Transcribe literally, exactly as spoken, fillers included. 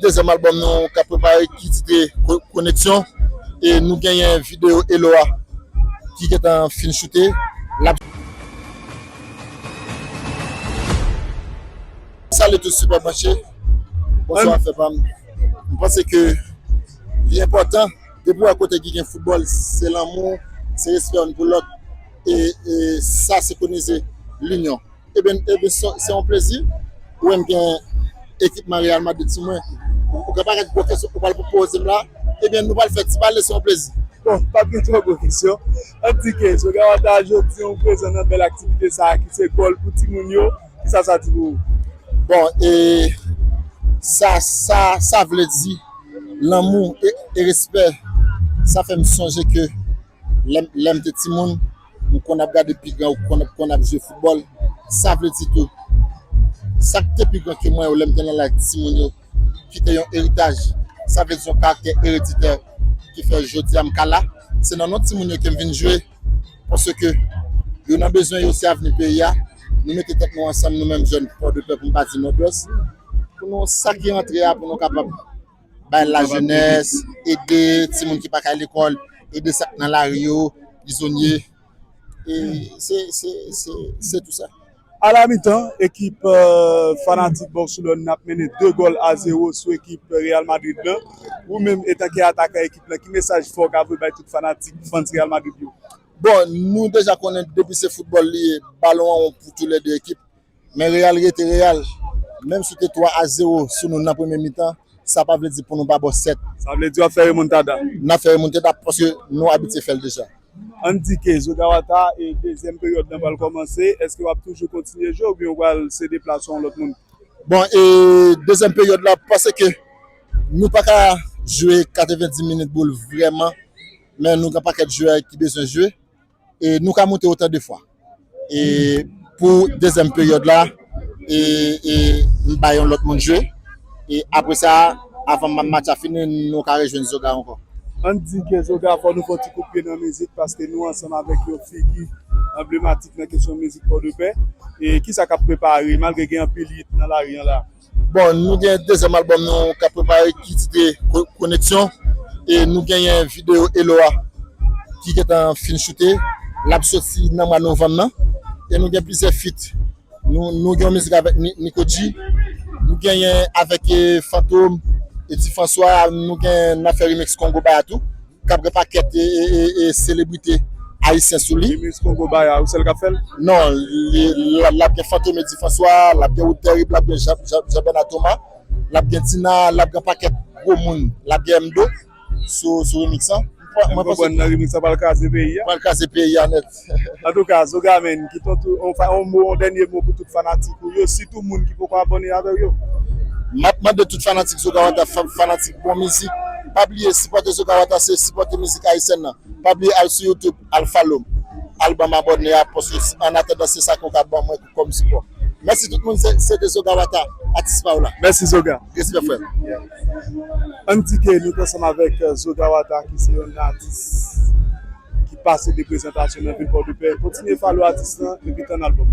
Dezyèm albòm nou k ap prepare ki titre Ko- Koneksyon. E nou genyen videyo Elo a ki gentan fin choute. L ap Salye tout sipè branche. Bonswa, frè pa m. M panse ke li enpòtan. Depi w wè kote ki gen foutbòl, se lanmou, se respè youn pou lòt. E, e sa senkwonize linyon. Ebyen, ebyen, se se yon plezi. Ou menm gen ekipman Real Madrid sou mwen. Ou, ou gen pakèt gwo kesyon ou pral poze m la. Ebyen, nou pral fè ti pale, se yon plezi. Bon, p ap gen twò gwo kesyon. Ann di ke Zogawata jodi a ou prezan nan bèl aktivite sa a ki se gòl pou timoun yo. Kisa sa di pou ou? Bon, e sa, sa, sa vle di lanmou e, e respè. Sa fè m sonje ke lè, lè m te timoun, m konn ap gade pi gran, ou konn ap, konn ap jwe foutbòl. Sa vle di tou, sa k te pi gran ke mwen yo, lè m te nan laj timoun yo, kite yon eritaj, sa vle di yon karaktè ereditè ki fè jodi a m ka la. Se nan non timoun yo ke m vin jwe, paske yo nan bezwen yo, se avni peyi a. Nou mete tèt nou ansanm, nou menm jèn Pòdepè, pou m pa di Nòdwès, pou nou, sa ki rantre a, pou nou kapab bay lajenès, ede timoun ki pa ka al lekòl, ede sa k nan lari yo, prizonye. E se, se, se, se tou sa. A la mitan, ekip, euh, fanatik Barcelone ap mennen de gòl a zewo sou ekip Real Madrid lan. Ou menm, etanke atakan ekip lan, ki mesaj fò w ka voye bay tout fanatik, fans Real Madrid yo? Bon, nou deja konnen depi se foutbòl li ye, balon an won pou toulède ekip. Men Real rete Real. Menm si w te twa a zewo sou nou nan premye mitan, sa pa vle di pou nou pa ba w sèt. Sa vle di w ap fè remontada. N ap fè remontada paske nou abitye fè l deja. Ann di ke Zogawata e dezyèm peryòd lan pral kòmanse, èske w ap toujou kontinye jwe oubyen w pral sede plas ou a yon lòt moun? Bon, e dezyèm peryòd la, paske nou pa ka jwe katrevenndis minit boul vrèman, men nou gen pakèt jwè ki bezwen jwe. E nou ka moute otan de fwa. E pou dezyèm peryòd la, e, e m bay yon lòt moun jwe. E apre sa, avan ma- match la fini, nou ka rejwenn Zoga ankò. Ann di ke Zoga fò nou fè yon ti kout pye nan mizik, paske nou ansanm avèk yon figi anblematik nan kesyon mizik Pòdepè. E kisa k ap prepare, malgre gen anpil hit nan lari an la? Bon, nou gen dezyèm albòm nou k ap prepare ki titre Ko- Koneksyon. E nou genyen videyo Elo a ki gentan fin choute. L ap soti nan mwa novanm nan. E nou gen plizyè feat. Nou, nou gen yon mizik avèk Ni- Nico G. Nou genyen avèk, e, Fantom, Eddie François. Nou gen n ap fè remix Kongo Baya tou. K ap gen pakèt, e, e, e, e, selebrite ayisyen sou li. Remix Kongo Baya, ou sèl k ap fè l? Non, li, l, l ap gen Fantom Eddie François, l ap gen Wood Terrible, l ap gen Jean, Jean, Jean Bernard Thomas, l ap gen Tina, l ap gen pakèt gwo moun, l ap gen M D O sou, sou remix lan. Mwen, mwen panse konprann nan remix lan pral kraze peyi a. Pral kraze peyi a nèt. Antouka, Zoga, men, kite yon tou, yon fa- yon mo, yon dènye mo pou tout fanatik ou yo, sitou moun ki poko abòne avè w yo. M ap mande tout fanatik Zoga Wata, fa- fanatik bon mizik, pa bliye sipòte Zoga Wata, se sipòte mizik ayisyèn nan. Pa bliye al sou YouTube, al follow m, al ban m abòne a, paske an atandan se sa ke w ka ban mwen kòm sipò. Mèsi tout moun, se, se te Zoga Wata, atis pa w la. Mèsi Zoga. Respè frè. Ann di ke nou t ansanm avèk, euh, Zoga Wata ki se yon atis ki pase de prezantasyon nan vil Pòdepè. Kontinye follow atis lan epi tann albòm.